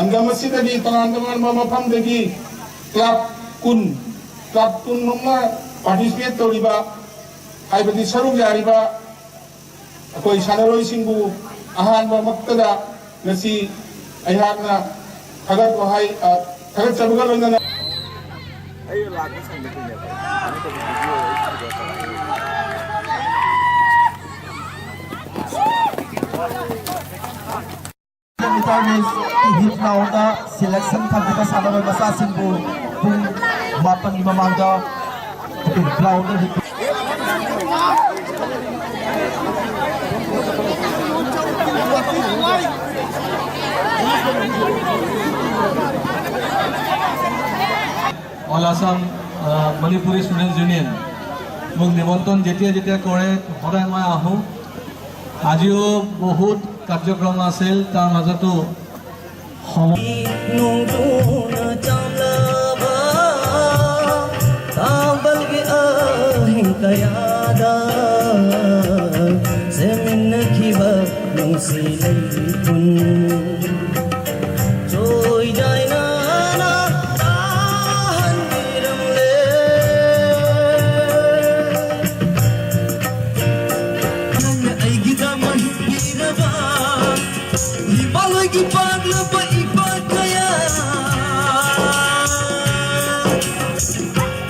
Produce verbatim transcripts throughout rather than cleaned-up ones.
ꯂꯝꯗꯝ ꯑꯁꯤꯗꯒꯤ ꯇꯣꯉꯥꯟ ꯇꯣꯉꯥꯟꯕ ꯃꯐꯝꯗꯒꯤ ꯀ꯭ꯂꯕ ꯀꯨꯟ, ꯀ꯭ꯂꯕ ꯀꯨꯟ ꯔꯣꯝꯅ ꯄꯥꯔꯇꯤꯁꯤꯄꯦꯠ ꯇꯧꯔꯤꯕ, ꯍꯥꯏꯕꯗꯤ ꯁꯔꯨꯛ ꯌꯥꯔꯤꯕ ꯑꯩꯈꯣꯏ ꯁꯥꯟꯅꯔꯣꯏꯁꯤꯡꯕꯨ ꯑꯍꯥꯟꯕꯃꯛꯇꯗ ꯉꯁꯤ ꯑꯩꯍꯥꯛꯅ ꯊꯥꯒꯠ ꯋꯥꯍꯩ, ꯑ, ꯊꯥꯒꯠꯆꯕꯒ ꯂꯣꯏꯅꯅ ꯑꯩ ꯂꯥꯛꯄ ꯁꯪꯗꯕꯒꯤꯅꯦꯕ꯫ ꯃꯤꯇꯔ ꯔꯦꯁꯀꯤ ꯍꯤꯠ ꯒ꯭ꯔꯥꯎꯟꯗ ꯁꯦꯂꯦꯛꯁꯟ ꯐꯪꯈꯤꯕ ꯁꯥꯟꯅꯔꯣꯏ ꯃꯆꯥꯁꯤꯡꯕꯨ ꯄꯨꯡ ꯃꯥꯄꯟꯒꯤ ꯃꯃꯥꯡꯗ ꯒ꯭ꯔꯥꯎꯟꯗ ꯍꯤꯠ All Assam uh, Manipuri Students Union, মোক নিমন্ত্ৰণ যেতিয়া যেতিয়া কৰে, সদায় মই আহোঁ। আজিও বহুত কাৰ্যক্ৰম আছিল, তাৰ মাজতো সময় ꯅꯣꯡꯗꯨꯅ ꯆꯥꯝꯂꯕ ꯇꯥꯕꯜꯒꯤ ꯑꯍꯤꯡ ꯀꯌꯥꯗ ꯁꯦꯝꯃꯤꯟꯅꯈꯤꯕ ꯅꯨꯡꯁꯤ ꯂꯩꯄꯨꯟ ꯆꯣꯏꯖꯥꯏꯅꯅ ꯇꯥꯍꯟꯕꯤꯔꯝꯂꯦ꯫ ꯅꯪꯅ ꯑꯩꯒꯤꯗꯃꯛ ꯍꯤꯡꯕꯤꯔꯕ ꯏꯃꯥꯂꯣꯏꯒꯤ ꯄꯥꯛꯂꯕ ꯏꯄꯥꯛ ꯀꯌꯥ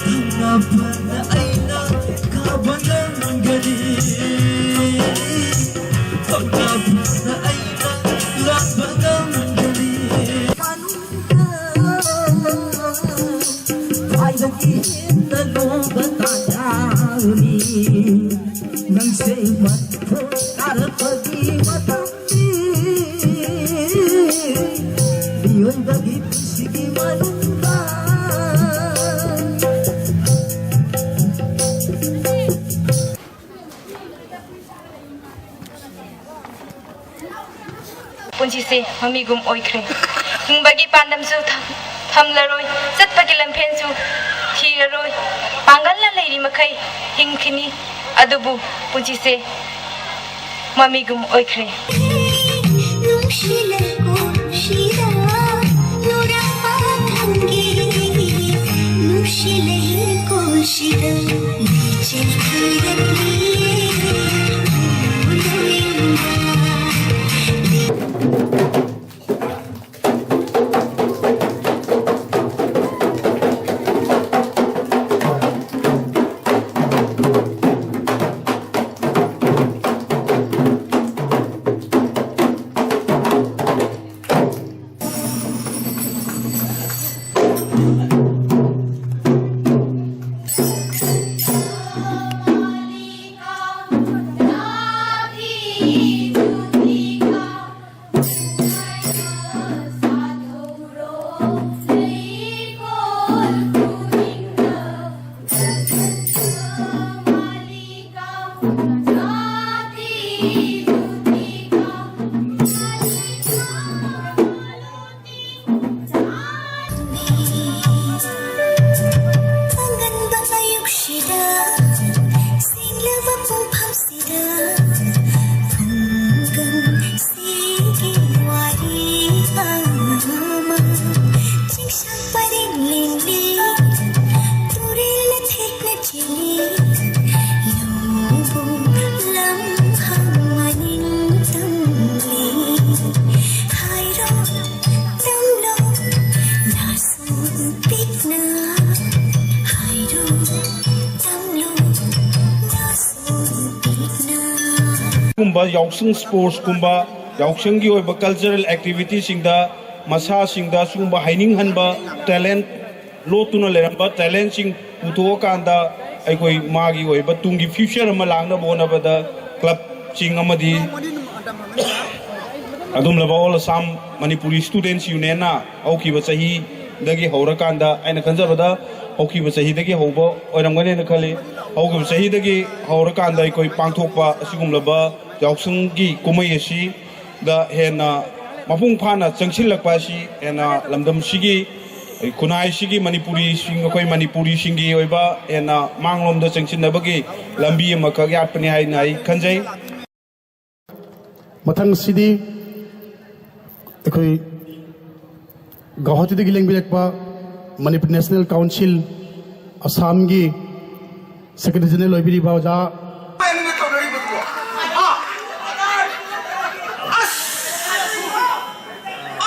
ꯊꯧꯅꯥ ꯐꯅ ꯑꯩꯅ ꯀꯥꯕ ꯉꯝꯒꯅꯤ꯫ ꯊꯧꯅꯥ ꯐꯅ ꯑꯩꯅ ꯂꯥꯟꯕ ꯉꯝꯒꯅꯤ꯫ ꯈ꯭ꯋꯥꯏꯗꯒꯤ ꯍꯦꯟꯅ ꯂꯨꯕ ꯇꯥꯟꯖꯥꯅꯤ꯫ ꯅꯪꯁꯦ ꯃꯊꯣꯟ ꯀꯥꯔꯛꯄꯒꯤ ꯃꯇꯝꯅꯤ꯫ ꯃꯤꯑꯣꯏꯕꯒꯤ ꯄꯨꯟꯁꯤꯒꯤ ꯃꯅꯨꯡꯗ ꯄꯨꯟꯁꯤꯁꯦ ꯃꯃꯤꯒꯨꯝ ꯑꯣꯏꯈ꯭ꯔꯦ꯫ ꯍꯤꯡꯕꯒꯤ ꯄꯥꯟꯗꯝꯁꯨ ꯊ-, ꯊꯝꯂꯔꯣꯏ, ꯆꯠꯄꯒꯤ ꯂꯝꯐꯦꯟꯁꯨ ꯊꯤꯔꯔꯣꯏ꯫ ꯄꯥꯡꯒꯜꯅ ꯂꯩꯔꯤ ꯃꯈꯩ ꯍꯤꯡꯈꯤꯅꯤ, ꯑꯗꯨꯕꯨ ꯄꯨꯟꯁꯤꯁꯦ ꯃꯃꯤꯒꯨꯝ ꯑꯣꯏꯈ꯭ꯔꯦ꯫ ꯅꯨꯡꯁꯤꯅ ꯀꯣꯟꯁꯤꯗ ꯑꯉꯟꯕ ꯑꯌꯨꯛꯁꯤꯗ, ꯁꯦꯡꯂꯕ ꯄꯨꯡꯐꯝꯁꯤꯗ, ꯈꯨꯡꯒꯪꯁꯤꯒꯤ ꯋꯥꯔꯤ ꯑꯃ, ꯆꯤꯡꯁꯥꯡ ꯄꯔꯦꯡ ꯂꯦꯡꯂꯤ, ꯇꯨꯔꯦꯜꯅ ꯊꯦꯛꯅ ꯆꯦꯜꯂꯤ, ꯂꯝꯍꯥꯡ ꯃꯅꯤꯡ ꯇꯝꯂꯤ, ꯍꯥꯏꯔꯣ ꯇꯝꯂꯣ, ꯅꯥꯁꯨ ꯄꯤꯛꯅ, ꯍꯥꯏꯔꯣ ꯇꯝꯂꯣ, ꯅꯥꯁꯨ ꯄꯤꯛꯅ꯫ ꯒꯨꯝꯕ ꯌꯥꯎꯁꯪ ꯁ꯭ꯄꯣꯔꯠꯁꯀꯨꯝꯕ, ꯌꯥꯎꯁꯪꯒꯤ ꯑꯣꯏꯕ ꯀꯜꯆꯔꯦꯜ ꯑꯦꯛꯇꯤꯚꯤꯇꯤꯁꯤꯡꯗ ꯃꯁꯥꯁꯤꯡꯗ ꯁꯤꯒꯨꯝꯕ ꯍꯥꯏꯅꯤꯡꯍꯟꯕ ꯇꯦꯂꯦꯟꯠ, ꯂꯣꯠꯇꯨꯅ ꯂꯩꯔꯝꯕ ꯇꯦꯂꯦꯟꯠꯁꯤꯡ ꯄꯨꯊꯣꯛꯑꯀꯥꯟꯗ ꯑꯩꯈꯣꯏ ꯃꯥꯒꯤ ꯑꯣꯏꯕ ꯇꯨꯡꯒꯤ ꯐ꯭ꯌꯨꯆꯔ ꯑꯃ ꯂꯥꯛꯅꯕ ꯍꯣꯠꯅꯕꯗ ꯀ꯭ꯂꯕꯁꯤꯡ ꯑꯃꯗꯤ ꯑꯗꯨꯒꯨꯝꯂꯕ ꯑꯣꯜ ꯑꯁꯥꯝ ꯃꯅꯤꯄꯨꯔꯤ ꯁ꯭ꯇꯨꯗꯦꯟꯠꯁ ꯌꯨꯅꯤꯌꯟꯅ ꯍꯧꯈꯤꯕ ꯆꯍꯤꯗꯒꯤ ꯍꯧꯔꯀꯥꯟꯗ, ꯑꯩꯅ ꯈꯟꯖꯕꯗ ꯍꯧꯈꯤꯕ ꯆꯍꯤꯗꯒꯤ ꯍꯧꯕ ꯑꯣꯏꯔꯝꯒꯅꯦꯅ ꯈꯜꯂꯤ꯫ ꯍꯧꯈꯤꯕ ꯆꯍꯤꯗꯒꯤ ꯍꯧꯔꯀꯥꯟꯗ ꯑꯩꯈꯣꯏ ꯄꯥꯡꯊꯣꯛꯄ ꯑꯁꯤꯒꯨꯝꯂꯕ ꯌꯥꯎꯁꯪꯒꯤ ꯀꯨꯝꯍꯩ ꯑꯁꯤꯗ ꯍꯦꯟꯅ ꯃꯄꯨꯡ ꯐꯥꯅ ꯆꯪꯁꯤꯜꯂꯛꯄ ꯑꯁꯤ ꯍꯦꯟꯅ ꯂꯝꯗꯝꯁꯤꯒꯤ, ꯈꯨꯟꯅꯥꯏꯁꯤꯒꯤ ꯃꯅꯤꯄꯨꯔꯤꯁꯤꯡ, ꯑꯩꯈꯣꯏ ꯃꯅꯤꯄꯨꯔꯤꯁꯤꯡꯒꯤ ꯑꯣꯏꯕ ꯍꯦꯟꯅ ꯃꯥꯡꯂꯣꯝꯗ ꯆꯪꯁꯤꯟꯅꯕꯒꯤ ꯂꯝꯕꯤ ꯑꯃꯈꯛ ꯌꯥꯠꯄꯅꯤ ꯍꯥꯏꯅ ꯑꯩ ꯈꯟꯖꯩ꯫ ꯃꯊꯪꯁꯤꯗꯤ ꯑꯩꯈꯣꯏ ꯒꯧꯍꯥꯇꯤꯗꯒꯤ ꯂꯦꯡꯕꯤꯔꯛꯄ ꯃꯅꯤꯄꯨꯔ ꯅꯦꯁꯅꯦꯜ ꯀꯥꯎꯟꯁꯤꯜ ꯑꯁꯥꯝꯒꯤ ꯁꯦꯀ꯭ꯔꯦꯇꯔꯤ ꯖꯦꯅꯔꯦꯜ ꯑꯣꯏꯕꯤꯔꯤꯕ ꯑꯣꯖꯥ ꯀꯩꯅꯣꯅꯦ ꯇꯧꯅꯔꯤꯕꯗꯨꯕꯣ? ꯍꯥ? ꯑꯁ!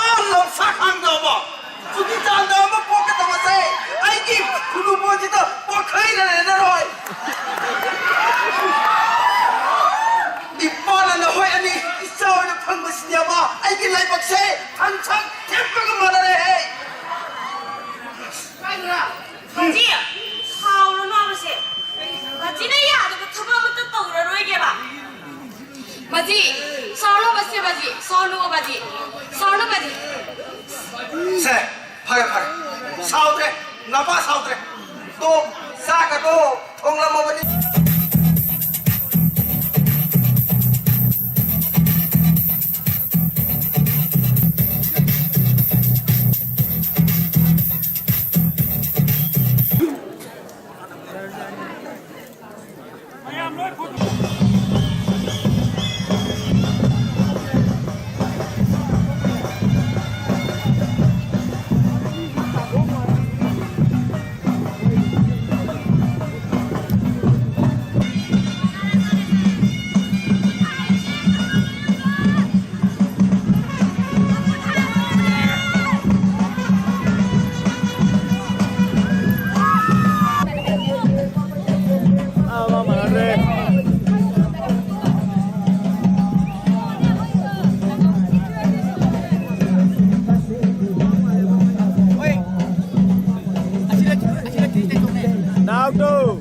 ꯑꯥ ꯂꯝꯁꯥ ꯈꯥꯡꯗꯕ ꯆꯨꯀꯤ ꯆꯥꯡꯗ ꯑꯃ ꯄꯣꯛꯀꯗꯕꯁꯦ ꯑꯩꯒꯤ ꯈꯨꯟꯅꯨ ꯄꯣꯠꯁꯤꯗ ꯄꯣꯛꯈꯩꯅ ꯂꯩꯔꯔꯣꯏ꯫ ꯕꯥꯖꯤ, ꯁꯥꯎꯅꯨ ꯕꯥꯖꯤ, ꯕꯥꯖꯤ, ꯁꯥꯎꯅꯨ ꯕꯥꯖꯤ, ꯁꯥꯎꯅꯨ ꯕꯥꯖꯤ꯫ ꯁꯦ, ꯐꯔꯦ, ꯐꯔꯦ꯫ ꯁꯥꯎꯗ꯭ꯔꯦ, ꯅꯄꯥ ꯁꯥꯎꯗ꯭ꯔꯦ꯫ ꯇꯣ, ꯆꯥꯛꯀꯗꯣ ꯊꯣꯡꯂꯝꯃꯕꯅꯤ꯫ ꯅꯥꯎꯇꯣ!